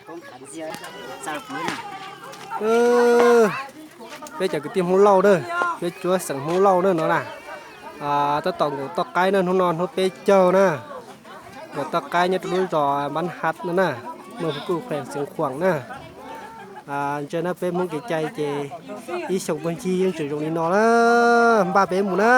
Peb cov kwv tij Hmoob Lauj na, peb cuab xeem Hmoob Lauj na no na, tab tom nkaum toj qaib na, hnub no hnub peb caug na, nkaum toj qaib nyob rau lub zos Npab Hat no na, muaj kuj khuees Xeev Khuam na. Ntsia na peb Hmoob kev cai ces ib xyoos puag ncig yeej tseem zoo li no na, npaj peb mus na.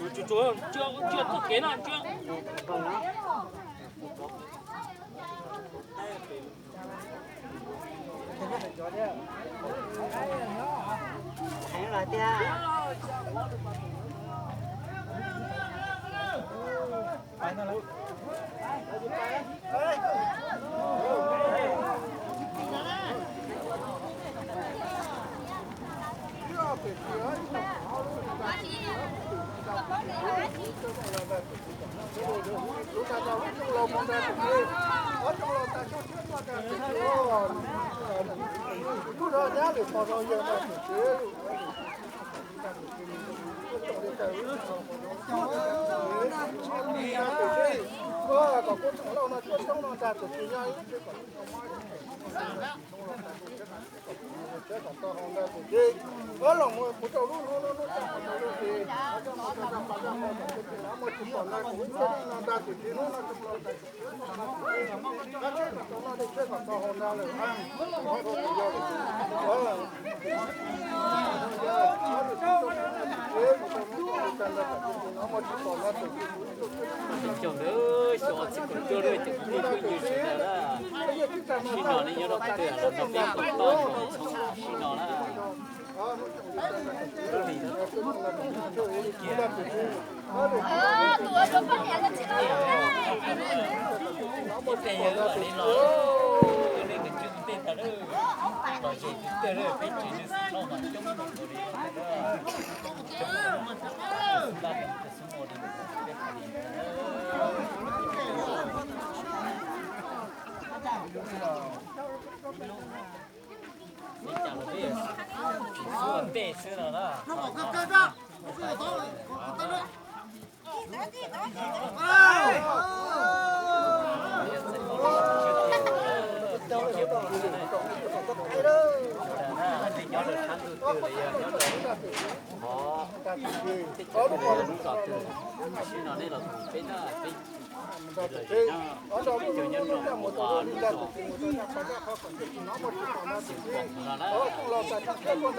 Ib co ntawd xyov txij kaum cuaj lawm ces kuv twb pheej yws sawv daws na. Sim no nej nyob rau qhov twg los nrog peb koom tos txhua txhua sim no na. Tus ua rau poj niam no tsis los na. Ib pliag yog wb mam li los, nej tus tswv tus tej tag lawm, los zem tus tej lawm, peb tsev neeg xeem Lauj mas coob npaum li. Tej xwb no na. Nyob rau sab ntuj twg los yog nyob rau qhov tej cov lub zos twg, tam sim no nej los koom peb na, peb los zem na, peb caug nyob rau hauv lub zos Xeev Khuam no na.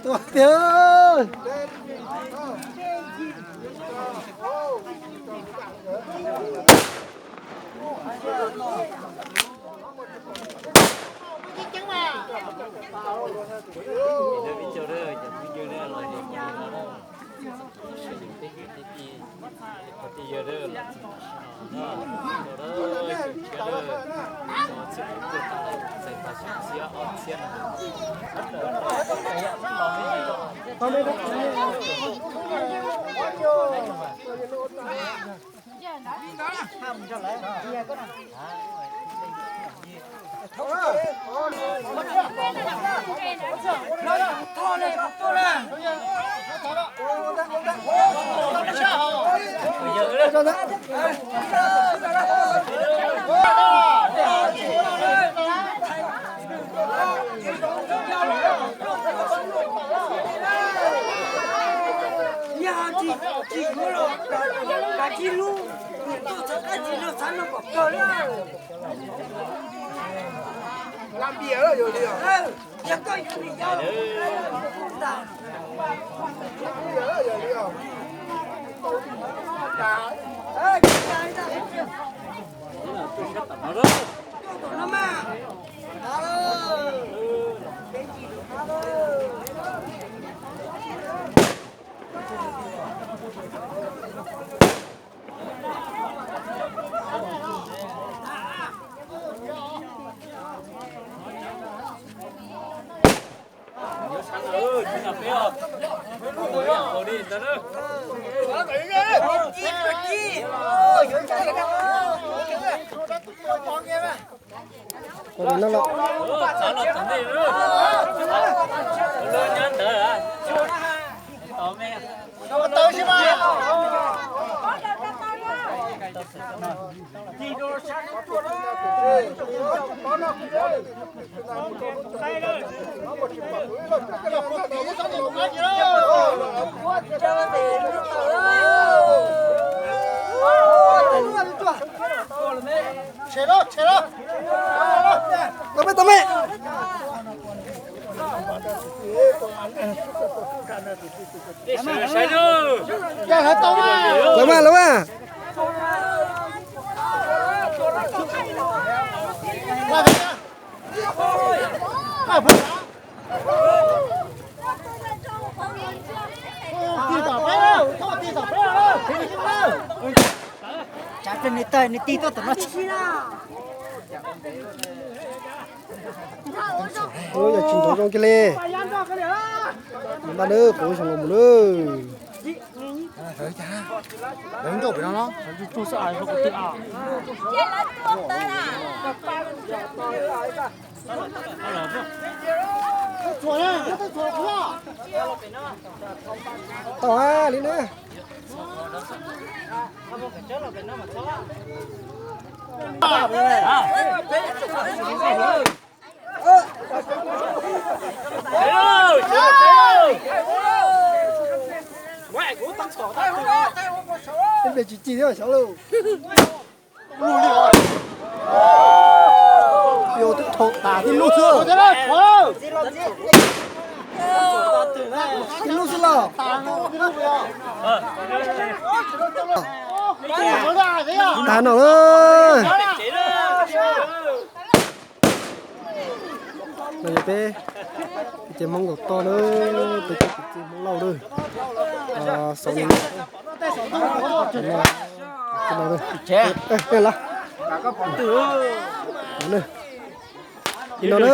Tua tiag. Ib co cov phooj ywg los yog peb kwv peb tij, qhov twg yog los txog tam sim no, xyoo tshiab lawm, txog txhiab kuv tuaj tau txais tag xyoo tshiab ob txhiab no. Yog tsis, tsis yuav los kav tsij lub, nws tuaj txog qab tsis los xav no kom kawg li. Tau me, tau me. Lawv mas, lawv mas. Ua yog tsis nrov zoo kiag li. Npaj nawb, kuv xyoo los mus nawb. Tau ha li na. Ib pliag tsis ci thiab xyov lauj. Yog twb thaum tas tib lub xwb. Tib lub xwb los. Tas no lawm. No yog peb, peb cov Hmoob Nkaus Toj na, peb cov kwv tij Hmoob Lauj na. Xaus li no, li no na,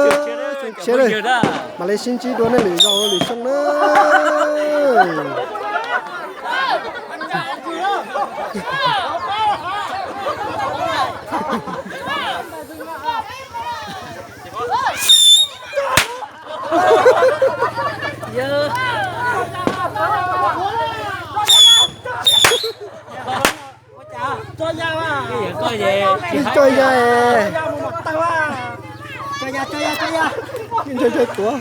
tshiab na, mam li sib ntsib dua nej lwm zaus lwm xyoo na. Tso ya, tso ya, tso ya. Ntshai ntshai tuav.